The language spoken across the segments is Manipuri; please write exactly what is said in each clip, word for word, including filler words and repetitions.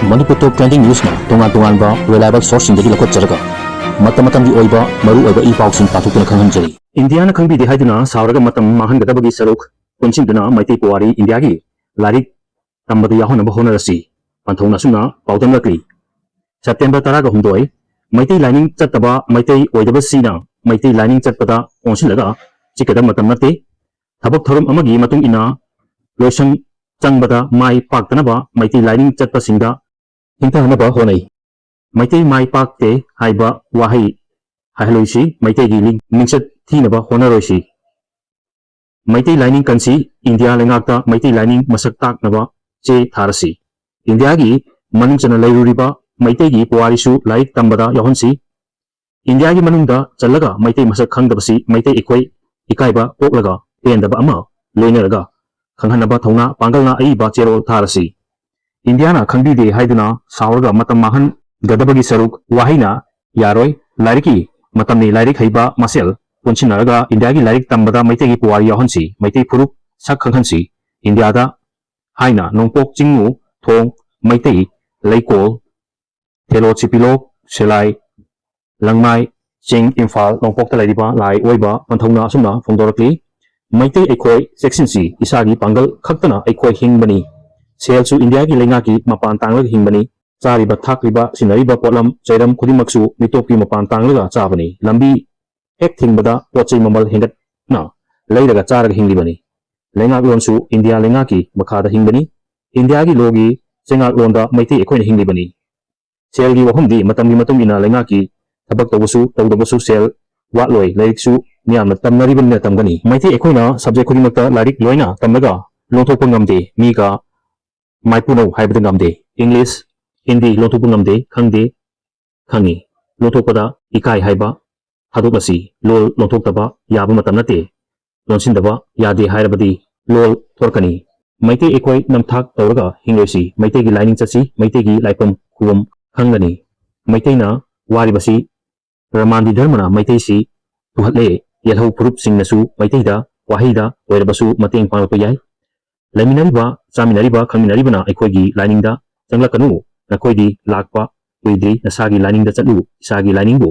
ꯃꯅꯤꯄꯨꯔ ꯇꯣꯞ ꯇ꯭ꯔꯦꯟꯗꯤꯡ ꯅ꯭ꯌꯨꯁꯅ ꯇꯣꯉꯥꯟ ꯇꯣꯉꯥꯟꯕ ꯔꯤꯂꯥꯏꯕꯜ ꯁꯣꯔꯁꯁꯤꯡꯗꯒꯤ ꯂꯧꯈꯠꯆꯔꯒ ꯃꯇꯝ ꯃꯇꯝꯒꯤ ꯑꯣꯏꯕ ꯃꯔꯨ ꯑꯣꯏꯕ ꯏ ꯄꯥꯎꯁꯤꯡ ꯄꯥꯊꯣꯛꯇꯨꯅ ꯈꯪꯍꯟꯖꯔꯤ꯫ ꯏꯟꯗꯤꯌꯥꯅ ꯈꯪꯕꯤꯗꯦ ꯍꯥꯏꯗꯨꯅ ꯁꯥꯎꯔꯒ ꯃꯇꯝ ꯃꯥꯡꯍꯟꯒꯗꯕꯒꯤ ꯁꯔꯨꯛ ꯄꯨꯟꯁꯤꯟꯗꯨꯅ ꯃꯩꯇꯩ ꯄꯨꯋꯥꯔꯤ ꯏꯟꯗꯤꯌꯥꯒꯤ ꯂꯥꯏꯔꯤꯛ ꯇꯝꯕꯗ ꯌꯥꯎꯍꯟꯅꯕ ꯍꯣꯠꯅꯔꯁꯤ꯫ ꯄꯟꯊꯧꯅ ꯑꯁꯨꯝꯅ ꯄꯥꯎꯗꯝꯂꯛꯂꯤ꯫ ꯁꯦꯞꯇꯦꯝꯕꯔ ꯇꯔꯥꯒ ꯍꯨꯝꯗꯣꯏ, ꯃꯩꯇꯩ ꯂꯥꯏꯅꯤꯡ ꯆꯠꯇꯕ ꯃꯩꯇꯩ ꯑꯣꯏꯗꯕꯁꯤꯅ ꯃꯩꯇꯩ ꯂꯥꯏꯅꯤꯡ ꯆꯠꯄꯗ ꯑꯣꯟꯁꯤꯜꯂꯒ ꯆꯤꯛꯀꯗꯕ ꯃꯇꯝ ꯅꯠꯇꯦ꯫ ꯊꯕꯛ ꯊꯧꯔꯝ ꯑꯃꯒꯤ ꯃꯇꯨꯡ ꯏꯟꯅ ꯂꯣꯏꯁꯪ ꯆꯪꯕꯗ ꯃꯥꯏ ꯄꯥꯛꯇꯅꯕ ꯃꯩꯇꯩ ꯂꯥꯏꯅꯤꯡ ꯆꯠꯄꯁꯤꯡꯗ ꯍꯤꯡꯊꯍꯟꯅꯕ ꯍꯣꯠꯅꯩ꯫ ꯃꯩꯇꯩ ꯃꯥꯏ ꯄꯥꯛꯇꯦ ꯍꯥꯏꯕ ꯋꯥꯍꯩ ꯍꯥꯏꯍꯜꯂꯣꯏꯁꯤ, ꯃꯩꯇꯩꯒꯤ ꯂꯤꯡ-, ꯃꯤꯡꯆꯠ ꯊꯤꯅꯕ ꯍꯣꯠꯅꯔꯣꯏꯁꯤ꯫ ꯃꯩꯇꯩ ꯂꯥꯏꯅꯤꯡ ꯀꯟꯁꯤ, ꯏꯟꯗꯤꯌꯥ ꯂꯩꯉꯥꯛꯇ ꯃꯩꯇꯩ ꯂꯥꯏꯅꯤꯡ ꯃꯁꯛ ꯇꯥꯛꯅꯕ ꯆꯦ ꯊꯥꯔꯁꯤ꯫ ꯏꯟꯗꯤꯌꯥꯒꯤ ꯃꯅꯨꯡ ꯆꯟꯅ ꯂꯩꯔꯨꯔꯤꯕ ꯃꯩꯇꯩꯒꯤ ꯄꯨꯋꯥꯔꯤꯁꯨ ꯂꯥꯏꯔꯤꯛ ꯇꯝꯕꯗ ꯌꯥꯎꯍꯟꯁꯤ꯫ ꯏꯟꯗꯤꯌꯥꯒꯤ ꯃꯅꯨꯡꯗ ꯆꯜꯂꯒ ꯃꯩꯇꯩ ꯃꯁꯛ ꯈꯪꯗꯕꯁꯤ ꯃꯩꯇꯩ ꯑꯩꯈꯣꯏ ꯏꯀꯥꯏꯕ ꯄꯣꯛꯂꯒ ꯄꯦꯟꯗꯕ ꯑꯃ ꯂꯣꯏꯅꯔꯒ ꯈꯪꯍꯟꯅꯕ ꯊꯧꯅꯥ ꯄꯥꯡꯒꯜꯅ ꯑꯏꯕ ꯆꯦꯔꯣꯜ ꯊꯥꯔꯁꯤ꯫ ꯏꯟꯗꯤꯌꯥꯅ ꯈꯪꯕꯤꯗꯦ ꯍꯥꯏꯗꯨꯅ ꯁꯥꯎꯔꯒ ꯃꯇꯝ ꯃꯥꯡꯍꯟꯒꯗꯕꯒꯤ ꯁꯔꯨꯛ ꯋꯥꯍꯩꯅ ꯌꯥꯔꯣꯏ꯫ ꯂꯥꯏꯔꯤꯛꯀꯤ ꯃꯇꯝꯅꯤ, ꯂꯥꯏꯔꯤꯛ ꯍꯩꯕ ꯃꯁꯦꯜ ꯄꯨꯟꯁꯤꯟꯅꯔꯒ ꯏꯟꯗꯤꯌꯥꯒꯤ ꯂꯥꯏꯔꯤꯛ ꯇꯝꯕꯗ ꯃꯩꯇꯩꯒꯤ ꯄꯨꯋꯥꯔꯤ ꯌꯥꯎꯍꯟꯁꯤ꯫ ꯃꯩꯇꯩ ꯐꯨꯔꯨꯞ ꯁꯛ ꯈꯪꯍꯟꯁꯤ꯫ ꯏꯟꯗꯤꯌꯥꯗ ꯍꯥꯏꯅ ꯅꯣꯡꯄꯣꯛ ꯆꯤꯡꯉꯨ ꯊꯣꯡ, ꯃꯩꯇꯩ ꯂꯩꯀꯣꯜ, ꯊꯦꯂꯣ ꯆꯤꯄꯤꯂꯣꯛ, ꯁꯦꯂꯥꯏ, ꯂꯪꯃꯥꯏ, ꯆꯤꯡ, ꯏꯝꯐꯥꯜ, ꯅꯣꯡꯄꯣꯛꯇ ꯂꯩꯔꯤꯕ ꯂꯥꯏ ꯑꯣꯏꯕ ꯄꯟꯊꯧꯅ ꯑꯁꯨꯝꯅ ꯐꯣꯡꯗꯣꯔꯛꯂꯤ꯫ ꯃꯩꯇꯩ ꯑꯩꯈꯣꯏ ꯆꯦꯛꯁꯤꯟꯁꯤ, ꯏꯁꯥꯒꯤ ꯄꯥꯡꯒꯜ ꯈꯛꯇꯅ ꯑꯩꯈꯣꯏ ꯍꯤꯡꯕꯅꯤ꯫ ꯁꯦꯜꯁꯨ ꯏꯟꯗꯤꯌꯥꯒꯤ ꯂꯩꯉꯥꯛꯀꯤ ꯃꯄꯥꯟ ꯇꯥꯡꯂꯒ ꯍꯤꯡꯕꯅꯤ꯫ ꯆꯥꯔꯤꯕ, ꯊꯛꯂꯤꯕ, ꯁꯤꯖꯤꯟꯅꯔꯤꯕ ꯄꯣꯠꯂꯝ ꯆꯩꯔꯝ ꯈꯨꯗꯤꯡꯃꯛꯁꯨ ꯃꯤꯇꯣꯞꯀꯤ ꯃꯄꯥꯟ ꯇꯥꯡꯂꯒ ꯆꯥꯕꯅꯤ꯫ ꯂꯝꯕꯤ ꯍꯦꯛ ꯊꯤꯡꯕꯗ ꯄꯣꯠ ꯆꯩ ꯃꯃꯜ ꯍꯦꯟꯒꯠꯅ ꯂꯩꯔꯒ ꯆꯥꯔꯒ ꯍꯤꯡꯂꯤꯕꯅꯤ꯫ ꯂꯩꯉꯥꯛꯂꯣꯟꯁꯨ ꯏꯟꯗꯤꯌꯥ ꯂꯩꯉꯥꯛꯀꯤ ꯃꯈꯥꯗ ꯍꯤꯡꯕꯅꯤ꯫ ꯏꯟꯗꯤꯌꯥꯒꯤ ꯂꯣꯒꯤ ꯆꯩꯉꯥꯛꯂꯣꯟꯗ ꯃꯩꯇꯩ ꯑꯩꯈꯣꯏꯅ ꯍꯤꯡꯂꯤꯕꯅꯤ꯫ ꯁꯦꯜꯒꯤ ꯋꯥꯐꯝꯗꯤ ꯃꯇꯝꯒꯤ ꯃꯇꯨꯡ ꯏꯟꯅ ꯂꯩꯉꯥꯛꯀꯤ ꯊꯕꯛ ꯇꯧꯕꯁꯨ ꯇꯧꯗꯕꯁꯨ ꯁꯦꯜ ꯋꯥꯠꯂꯣꯏ꯫ ꯂꯥꯏꯔꯤꯛꯁꯨ ꯃꯤꯌꯥꯝꯅ ꯇꯝꯅꯔꯤꯕꯅꯤꯅ ꯇꯝꯒꯅꯤ꯫ ꯃꯩꯇꯩ ꯑꯩꯈꯣꯏꯅ subject ꯈꯨꯗꯤꯡꯃꯛꯇ ꯂꯥꯏꯔꯤꯛ ꯂꯣꯏꯅ ꯇꯝꯂꯒ ꯂꯣꯟꯊꯣꯛꯄ ꯉꯝꯗꯦ꯫ ꯃꯤꯒ ꯃꯥꯏꯄꯨꯅꯧ ꯍꯥꯏꯕꯗ ꯉꯝꯗꯦ꯫ English, Hindi ꯂꯣꯟꯊꯣꯛꯄ ꯉꯝꯗꯦ, ꯈꯪꯗꯦ, ꯈꯪꯉꯤ꯫ ꯂꯣꯟꯊꯣꯛꯄꯗ ꯏꯀꯥꯏ ꯍꯥꯏꯕ ꯊꯥꯗꯣꯛꯂꯁꯤ꯫ ꯂꯣꯜ ꯂꯣꯟꯊꯣꯛꯇꯕ ꯌꯥꯕ ꯃꯇꯝ ꯅꯠꯇꯦ꯫ ꯂꯣꯟꯁꯤꯟꯗꯕ ꯌꯥꯗꯦ ꯍꯥꯏꯔꯕꯗꯤ ꯂꯣꯜ ꯊꯣꯔꯛꯀꯅꯤ꯫ ꯃꯩꯇꯩ ꯑꯩꯈꯣꯏ ꯅꯝꯊꯥꯛ ꯇꯧꯔꯒ ꯍꯤꯡꯂꯣꯏꯁꯤ꯫ ꯃꯩꯇꯩꯒꯤ ꯂꯥꯏꯅꯤꯡ ꯆꯠꯁꯤ, ꯃꯩꯇꯩꯒꯤ ꯂꯥꯏꯐꯝ ꯈꯨꯕꯝ ꯈꯪꯒꯅꯤ꯫ ꯃꯩꯇꯩꯅ ꯋꯥꯔꯤꯕꯁꯤ ꯕ꯭ꯔꯍꯃꯥꯟꯗꯤ ꯙꯔꯃꯅ ꯃꯩꯇꯩꯁꯤ ꯇꯨꯍꯠꯂꯦ꯫ ꯌꯦꯜꯍꯧ ꯐꯨꯔꯨꯞꯁꯤꯡꯅꯁꯨ ꯃꯩꯇꯩꯗ ꯋꯥꯍꯩꯗ ꯑꯣꯏꯔꯕꯁꯨ ꯃꯇꯦꯡ ꯄꯥꯡꯂꯛꯄ ꯌꯥꯏ꯫ ꯂꯩꯃꯤꯟꯅꯔꯤꯕ, ꯆꯥꯃꯤꯟꯅꯔꯤꯕ, ꯈꯪꯃꯤꯟꯅꯔꯤꯕꯅ ꯑꯩꯈꯣꯏꯒꯤ ꯂꯥꯏꯅꯤꯡꯗ ꯆꯪꯂꯛꯀꯅꯨ꯫ ꯅꯈꯣꯏꯗꯤ ꯂꯥꯛꯄ ꯀꯨꯏꯗ꯭ꯔꯤ, ꯅꯁꯥꯒꯤ ꯂꯥꯏꯅꯤꯡꯗ ꯆꯠꯂꯨ, ꯏꯁꯥꯒꯤ ꯂꯥꯏꯅꯤꯡꯕꯨ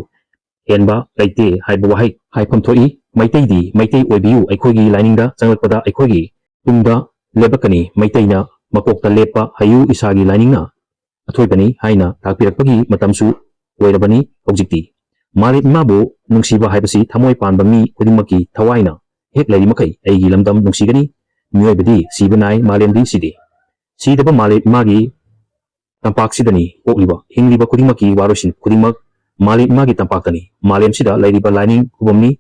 ꯍꯦꯟꯕ ꯂꯩꯇꯦ ꯍꯥꯏꯕ ꯋꯥꯍꯩ ꯍꯥꯏꯐꯝ ꯊꯣꯛꯏ꯫ ꯃꯩꯇꯩꯗꯤ ꯃꯩꯇꯩ ꯑꯣꯏꯕꯤꯌꯨ, ꯑꯩꯈꯣꯏꯒꯤ ꯂꯥꯏꯅꯤꯡꯗ ꯆꯪꯂꯛꯄꯗ ꯑꯩꯈꯣꯏꯒꯤ ꯇꯨꯡꯗ ꯂꯦꯞꯂꯛꯀꯅꯤ꯫ ꯃꯩꯇꯩꯅ ꯃꯀꯣꯛꯇ ꯂꯦꯞꯄ ꯍꯩꯌꯨ, ꯏꯁꯥꯒꯤ ꯂꯥꯏꯅꯤꯡꯅ ꯑꯊꯣꯏꯕꯅꯤ ꯍꯥꯏꯅ ꯇꯥꯛꯄꯤꯔꯛꯄꯒꯤ ꯃꯇꯝꯁꯨ ꯑꯣꯏꯔꯕꯅꯤ ꯍꯧꯖꯤꯛꯇꯤ꯫ ꯃꯥꯂꯦꯝ ꯏꯃꯥꯕꯨ ꯅꯨꯡꯁꯤꯕ ꯍꯥꯏꯕꯁꯤ ꯊꯃꯣꯏ ꯄꯥꯟꯕ ꯃꯤ ꯈꯨꯗꯤꯡꯃꯛꯀꯤ ꯊꯋꯥꯏꯅ ꯍꯦꯛ ꯂꯩꯔꯤ ꯃꯈꯩ ꯑꯩꯒꯤ ꯂꯝꯗꯝ ꯅꯨꯡꯁꯤꯒꯅꯤ꯫ ꯃꯤꯑꯣꯏꯕꯗꯤ ꯁꯤꯕ ꯅꯥꯏ, ꯃꯥꯂꯦꯝꯗꯤ ꯁꯤꯗꯦ꯫ ꯁꯤꯗꯕ ꯃꯥꯂꯦꯝ ꯏꯃꯥꯒꯤ ꯇꯝꯄꯥꯛꯁꯤꯗꯅꯤ ꯄꯣꯛꯂꯤꯕ, ꯍꯤꯡꯂꯤꯕ ꯈꯨꯗꯤꯡꯃꯛꯀꯤ ꯋꯥꯔꯣꯏꯁꯤꯟ ꯈꯨꯗꯤꯡꯃꯛ ꯃꯥꯂꯦꯝ ꯏꯃꯥꯒꯤ ꯇꯝꯄꯥꯛꯇꯅꯤ꯫ ꯃꯥꯂꯦꯝꯁꯤꯗ ꯂꯩꯔꯤꯕ ꯂꯥꯏꯅꯤꯡ ꯈꯨꯕꯝꯅꯤ꯫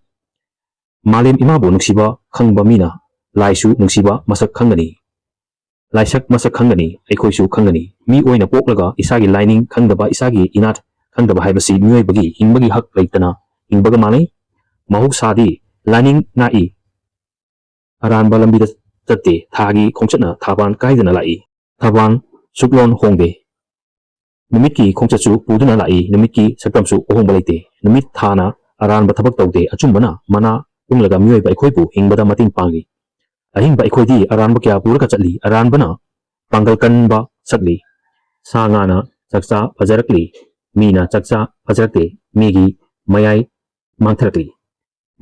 ꯃꯥꯂꯦꯝ ꯏꯃꯥꯕꯨ ꯅꯨꯡꯁꯤꯕ ꯈꯪꯕ ꯃꯤꯅ ꯂꯥꯏꯁꯨ ꯅꯨꯡꯁꯤꯕ ꯃꯁꯛ ꯈꯪꯒꯅꯤ, ꯂꯥꯏꯁꯛ ꯃꯁꯛ ꯈꯪꯒꯅꯤ, ꯑꯩꯈꯣꯏꯁꯨ ꯈꯪꯒꯅꯤ꯫ ꯃꯤ ꯑꯣꯏꯅ ꯄꯣꯛꯂꯒ ꯏꯁꯥꯒꯤ ꯂꯥꯏꯅꯤꯡ ꯈꯪꯗꯕ, ꯏꯁꯥꯒꯤ ꯏꯅꯥꯠ ꯈꯪꯗꯕ ꯍꯥꯏꯕꯁꯤ ꯃꯤꯑꯣꯏꯕꯒꯤ ꯍꯤꯡꯕꯒꯤ ꯍꯛ ꯂꯩꯇꯅ ꯍꯤꯡꯕꯒ ꯃꯥꯟꯅꯩ꯫ ꯃꯍꯧꯁꯥꯗꯤ ꯂꯥꯏꯅꯤꯡ ꯉꯥꯛꯏ, ꯑꯔꯥꯟꯕ ꯂꯝꯕꯤꯗ ꯆꯠꯇꯦ꯫ ꯊꯥꯒꯤ ꯈꯣꯡꯆꯠꯅ ꯊꯥꯕꯥꯟ ꯀꯥꯏꯗꯅ ꯂꯥꯛꯏ, ꯊꯥꯕꯥꯟ ꯁꯨꯛꯂꯣꯟ ꯍꯣꯡꯗꯦ꯫ ꯅꯨꯃꯤꯠꯀꯤ ꯈꯣꯡꯆꯠꯁꯨ ꯄꯨꯗꯨꯅ ꯂꯥꯛꯏ, ꯅꯨꯃꯤꯠꯀꯤ ꯁꯛꯇꯝꯁꯨ ꯑꯍꯣꯡꯕ ꯂꯩꯇꯦ꯫ ꯅꯨꯃꯤꯠ ꯊꯥꯅ ꯑꯔꯥꯟꯕ ꯊꯕꯛ ꯇꯧꯗꯦ, ꯑꯆꯨꯝꯕꯅ ꯃꯅꯥ ꯄꯨꯡꯂꯒ ꯃꯤꯑꯣꯏꯕ ꯑꯩꯈꯣꯏꯕꯨ ꯍꯤꯡꯕꯗ ꯃꯇꯦꯡ ꯄꯥꯡꯂꯤ꯫ ꯑꯍꯤꯡꯕ ꯑꯩꯈꯣꯏꯗꯤ ꯑꯔꯥꯟꯕ ꯀꯌꯥ ꯄꯨꯔꯒ ꯆꯠꯂꯤ, ꯑꯔꯥꯟꯕꯅ ꯄꯥꯡꯒꯜ ꯀꯟꯕ ꯁꯛꯂꯤ꯫ ꯁꯥ ꯉꯥꯅ ꯆꯥꯛꯆꯥ ꯐꯖꯔꯛꯂꯤ, ꯃꯤꯅ ꯆꯥꯛꯆꯥ ꯐꯖꯔꯛꯇꯦ, ꯃꯤꯒꯤ ꯃꯌꯥꯏ ꯃꯥꯡꯊꯔꯛꯂꯤ꯫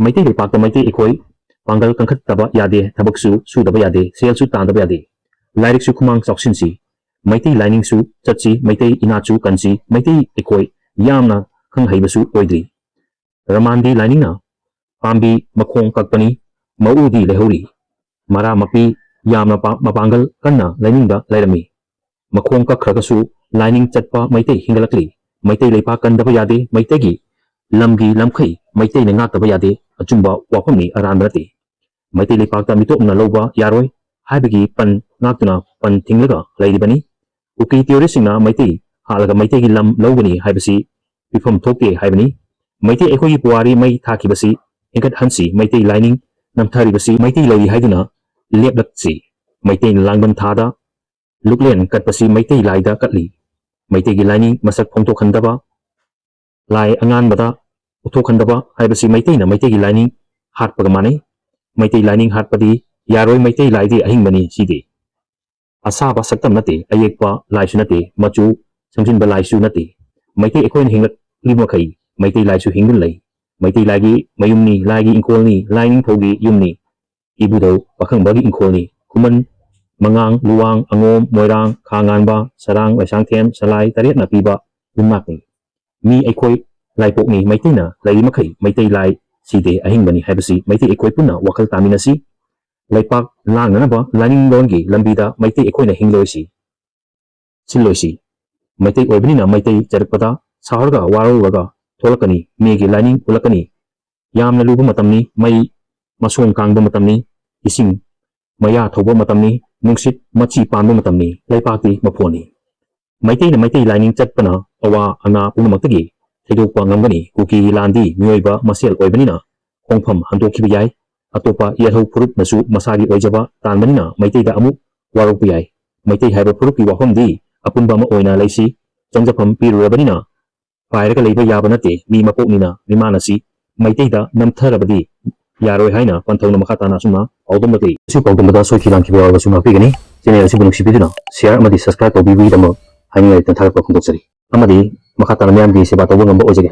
ꯃꯩꯇꯩ ꯂꯩꯄꯥꯛꯇ ꯃꯩꯇꯩ ꯑꯩꯈꯣꯏ ꯄꯥꯡꯒꯜ ꯀꯟꯈꯠꯇꯕ ꯌꯥꯗꯦ, ꯊꯕꯛꯁꯨ ꯁꯨꯗꯕ ꯌꯥꯗꯦ, ꯁꯦꯜꯁꯨ ꯇꯥꯟꯗꯕ ꯌꯥꯗꯦ꯫ ꯂꯥꯏꯔꯤꯛꯁꯨ ꯈꯨꯃꯥꯡ ꯆꯥꯎꯁꯤꯟꯁꯤ, ꯃꯩꯇꯩ ꯂꯥꯏꯅꯤꯡꯁꯨ ꯆꯠꯁꯤ, ꯃꯩꯇꯩ ꯏꯅꯥꯠꯁꯨ ꯀꯟꯁꯤ꯫ ꯃꯩꯇꯩ ꯑꯩꯈꯣꯏ ꯌꯥꯝꯅ ꯈꯪ ꯍꯩꯕꯁꯨ ꯑꯣꯏꯗ꯭ꯔꯤ꯫ ꯔꯃꯥꯟꯗꯤ ꯂꯥꯏꯅꯤꯡꯅ ꯄꯥꯝꯕꯤ ꯃꯈꯣꯡ ꯀꯛꯄꯅꯤ, ꯃꯎꯗꯤ ꯂꯩꯍꯧꯔꯤ꯫ ꯃꯔꯥ ꯃꯄꯤ ꯌꯥꯝꯅ ꯄꯥ-, ꯃꯄꯥꯡꯒꯜ ꯀꯟꯅ ꯂꯥꯏꯅꯤꯡꯗ ꯂꯩꯔꯝꯃꯤ꯫ ꯃꯈꯣꯡ ꯀꯛꯈ꯭ꯔꯒꯁꯨ ꯂꯥꯏꯅꯤꯡ ꯆꯠꯄ ꯃꯩꯇꯩ ꯍꯤꯡꯒꯠꯂꯛꯂꯤ꯫ ꯃꯩꯇꯩ ꯂꯩꯄꯥꯛ ꯀꯟꯗꯕ ꯌꯥꯗꯦ, ꯃꯩꯇꯩꯒꯤ ꯂꯝꯒꯤ ꯂꯝꯈꯩ ꯃꯩꯇꯩꯅ ꯉꯥꯛꯇꯕ ꯌꯥꯗꯦ꯫ ꯑꯆꯨꯝꯕ ꯋꯥꯐꯝꯅꯤ, ꯑꯔꯥꯟꯕ ꯅꯠꯇꯦ꯫ ꯃꯩꯇꯩ ꯂꯩꯄꯥꯛꯇ ꯃꯤꯇꯣꯞꯅ ꯂꯧꯕ ꯌꯥꯔꯣꯏ ꯍꯥꯏꯕꯒꯤ ꯄꯟ ꯉꯥꯛꯇꯨꯅ ꯄꯟ ꯊꯤꯡꯂꯒ ꯂꯩꯔꯤꯕꯅꯤ꯫ ꯀꯨꯀꯤ ꯇꯦꯔꯣꯔꯤꯁꯁꯤꯡꯅ ꯃꯩꯇꯩ ꯍꯥꯠꯂꯒ ꯃꯩꯇꯩꯒꯤ ꯂꯝ ꯂꯧꯒꯅꯤ ꯍꯥꯏꯕꯁꯤ ꯄꯤꯐꯝ ꯊꯣꯛꯇꯦ ꯍꯥꯏꯕꯅꯤ꯫ ꯃꯩꯇꯩ ꯑꯩꯈꯣꯏꯒꯤ ꯄꯨꯋꯥꯔꯤ ꯃꯩ ꯊꯥꯈꯤꯕꯁꯤ ꯍꯦꯟꯒꯠꯍꯟꯁꯤ꯫ ꯃꯩꯇꯩ ꯂꯥꯏꯅꯤꯡ ꯅꯝꯊꯔꯤꯕꯁꯤ ꯃꯩꯇꯩ ꯂꯩꯔꯤ ꯍꯥꯏꯗꯨꯅ ꯂꯦꯞꯂꯛꯁꯤ꯫ ꯃꯩꯇꯩꯅ ꯂꯥꯡꯕꯟ ꯊꯥꯗ ꯂꯨꯛꯂꯦꯟ ꯀꯠꯄꯁꯤ ꯃꯩꯇꯩ ꯂꯥꯏꯗ ꯀꯠꯂꯤ꯫ ꯃꯩꯇꯩꯒꯤ ꯂꯥꯏꯅꯤꯡ ꯃꯁꯛ ꯐꯣꯡꯗꯣꯛꯍꯟꯗꯕ, ꯂꯥꯏ ꯑꯉꯥꯟꯕꯗ ꯎꯠꯊꯣꯛꯍꯟꯗꯕ ꯍꯥꯏꯕꯁꯤ ꯃꯩꯇꯩꯅ ꯃꯩꯇꯩꯒꯤ ꯂꯥꯏꯅꯤꯡ ꯍꯥꯠꯄꯒ ꯃꯥꯟꯅꯩ꯫ ꯃꯩꯇꯩ ꯂꯥꯏꯅꯤꯡ ꯍꯥꯠꯄꯗꯤ ꯌꯥꯔꯣꯏ, ꯃꯩꯇꯩ ꯂꯥꯏꯗꯤ ꯑꯍꯤꯡꯕꯅꯤ ꯁꯤꯗꯤ꯫ ꯑꯁꯥꯕ ꯁꯛꯇꯝ ꯅꯠꯇꯦ, ꯑꯌꯦꯛꯄ ꯂꯥꯏꯁꯨ ꯅꯠꯇꯦ, ꯃꯆꯨ ꯁꯪꯖꯤꯟꯕ ꯂꯥꯏꯁꯨ ꯅꯠꯇꯦ꯫ ꯃꯩꯇꯩ ꯑꯩꯈꯣꯏꯅ ꯍꯤꯡꯂꯛꯂꯤꯕ ꯃꯈꯩ ꯃꯩꯇꯩ ꯂꯥꯏꯁꯨ ꯍꯤꯡꯗꯨꯅ ꯂꯩ꯫ ꯃꯩꯇꯩ ꯂꯥꯏꯒꯤ ꯃꯌꯨꯝꯅꯤ, ꯂꯥꯏꯒꯤ ꯏꯪꯈꯣꯜꯅꯤ, ꯂꯥꯏ ꯅꯤꯡꯊꯧꯒꯤ ꯌꯨꯝꯅꯤ, ꯏꯕꯨꯙꯧ ꯄꯥꯈꯪꯕꯒꯤ ꯏꯪꯈꯣꯜꯅꯤ꯫ ꯈꯨꯃꯟ, ꯃꯉꯥꯡ, ꯂꯨꯋꯥꯡ, ꯑꯉꯣꯝ, ꯃꯣꯏꯔꯥꯡ, ꯈꯥ ꯉꯥꯟꯕ, ꯁꯔꯥꯡ, ꯂꯩꯁꯥꯡꯊꯦꯝ, ꯁꯂꯥꯏ, ꯇꯔꯦꯠꯅ ꯄꯤꯕ ꯌꯨꯝꯅꯥꯛꯅꯤ꯫ ꯃꯤ ꯑꯩꯈꯣꯏ ꯂꯥꯏꯄꯣꯛꯅꯤ꯫ ꯃꯩꯇꯩꯅ ꯂꯩꯔꯤ ꯃꯈꯩ ꯃꯩꯇꯩ ꯂꯥꯏ ꯁꯤꯗꯦ, ꯑꯍꯤꯡꯕꯅꯤ ꯍꯥꯏꯕꯁꯤ ꯃꯩꯇꯩ ꯑꯩꯈꯣꯏ ꯄꯨꯟꯅ ꯋꯥꯈꯜ ꯇꯥꯃꯤꯟꯅꯁꯤ꯫ ꯂꯩꯄꯥꯛ ꯂꯥꯡꯅꯅꯕ ꯂꯥꯏꯅꯤꯡꯂꯣꯟꯒꯤ ꯂꯝꯕꯤꯗ ꯃꯩꯇꯩ ꯑꯩꯈꯣꯏꯅ ꯍꯤꯡꯂꯣꯏꯁꯤ, ꯁꯤꯜꯂꯣꯏꯁꯤ꯫ ꯃꯩꯇꯩ ꯑꯣꯏꯕꯅꯤꯅ ꯃꯩꯇꯩ ꯆꯔꯛꯄꯗ ꯁꯥꯎꯔꯒ ꯋꯥꯔꯧꯔꯒ ꯊꯣꯛꯂꯛꯀꯅꯤ꯫ ꯃꯤꯒꯤ ꯂꯥꯏꯅꯤꯡ ꯎꯠꯂꯛꯀꯅꯤ꯫ ꯌꯥꯝꯅ ꯂꯨꯕ ꯃꯇꯝꯅꯤ꯫ ꯃꯩ ꯃꯁꯣꯡ ꯀꯥꯡꯕ ꯃꯇꯝꯅꯤ꯫ ꯏꯁꯤꯡ ꯃꯌꯥ ꯊꯧꯕ ꯃꯇꯝꯅꯤ꯫ ꯅꯨꯡꯁꯤꯠ ꯃꯆꯤ ꯄꯥꯟꯕ ꯃꯇꯝꯅꯤ꯫ ꯂꯩꯄꯥꯛꯇꯤ ꯃꯐꯣꯟꯅꯤ꯫ ꯃꯩꯇꯩꯅ ꯃꯩꯇꯩ ꯂꯥꯏꯅꯤꯡ ꯆꯠꯄꯅ ꯑꯋꯥ ꯑꯅꯥ ꯄꯨꯝꯅꯃꯛꯇꯒꯤ ꯊꯩꯗꯣꯛꯄ ꯉꯝꯒꯅꯤ꯫ ꯀꯨꯀꯤꯒꯤ ꯂꯥꯟꯗꯤ ꯃꯤꯑꯣꯏꯕ ꯃꯁꯦꯜ ꯑꯣꯏꯕꯅꯤꯅ ꯈꯣꯡꯐꯝ ꯍꯟꯗꯣꯛꯈꯤꯕ ꯌꯥꯏ꯫ ꯑꯇꯣꯞꯄ ꯌꯦꯜꯍꯧ ꯐꯨꯔꯨꯞꯅꯁꯨ ꯃꯁꯥꯒꯤ ꯑꯣꯏꯖꯕ ꯇꯥꯟꯕꯅꯤꯅ ꯃꯩꯇꯩꯗ ꯑꯃꯨꯛ ꯋꯥꯔꯧꯕ ꯌꯥꯏ꯫ ꯃꯩꯇꯩ ꯍꯥꯏꯕ ꯐꯨꯔꯨꯞꯀꯤ ꯋꯥꯐꯝꯗꯤ ꯑꯄꯨꯟꯕ ꯑꯃ ꯑꯣꯏꯅ ꯂꯩꯁꯤ꯫ ꯆꯪꯖꯐꯝ ꯄꯤꯔꯨꯔꯕꯅꯤꯅ ꯄꯥꯏꯔꯒ ꯂꯩꯕ ꯌꯥꯕ ꯅꯠꯇꯦ꯫ ꯃꯤ ꯃꯄꯣꯛꯅꯤꯅ ꯃꯤꯃꯥꯟꯅꯁꯤ꯫ ꯃꯩꯇꯩꯗ ꯅꯝꯊꯔꯕꯗꯤ ꯌꯥꯔꯣꯏ ꯍꯥꯏꯅ ꯄꯟꯊꯧꯅ ꯃꯈꯥ ꯇꯥꯅ ꯑꯁꯨꯝꯅ ꯄꯥꯎꯗꯝꯂꯛꯂꯤ꯫ ꯑꯁꯤ ꯄꯥꯎꯗꯝꯕꯗ ꯁꯣꯏꯈꯤ ꯂꯥꯟꯈꯤꯕ ꯌꯥꯎꯔꯕꯁꯨ ꯉꯥꯛꯄꯤꯒꯅꯤ꯫ ꯆꯦꯅꯦꯜ ꯑꯁꯤꯕꯨ ꯅꯨꯡꯁꯤꯕꯤꯗꯨꯅ ꯁꯤꯌꯥꯔ ꯑꯃꯗꯤ ꯁꯕꯁꯀ꯭ꯔꯥꯏꯕ ꯇꯧꯕꯤꯕꯒꯤꯗꯃꯛ ꯍꯥꯏꯅꯤꯡꯉꯥꯏ ꯂꯩꯇꯅ ꯊꯥꯒꯠꯄ ꯐꯣꯡꯗꯣꯛꯆꯔꯤ꯫ ꯑꯃꯗꯤ ꯃꯈꯥ ꯇꯥꯅ ꯃꯤꯌꯥꯝꯒꯤ ꯁꯦꯕꯥ ꯇꯧꯕ ꯉꯝꯕ ꯑꯣꯏꯖꯒꯦ꯫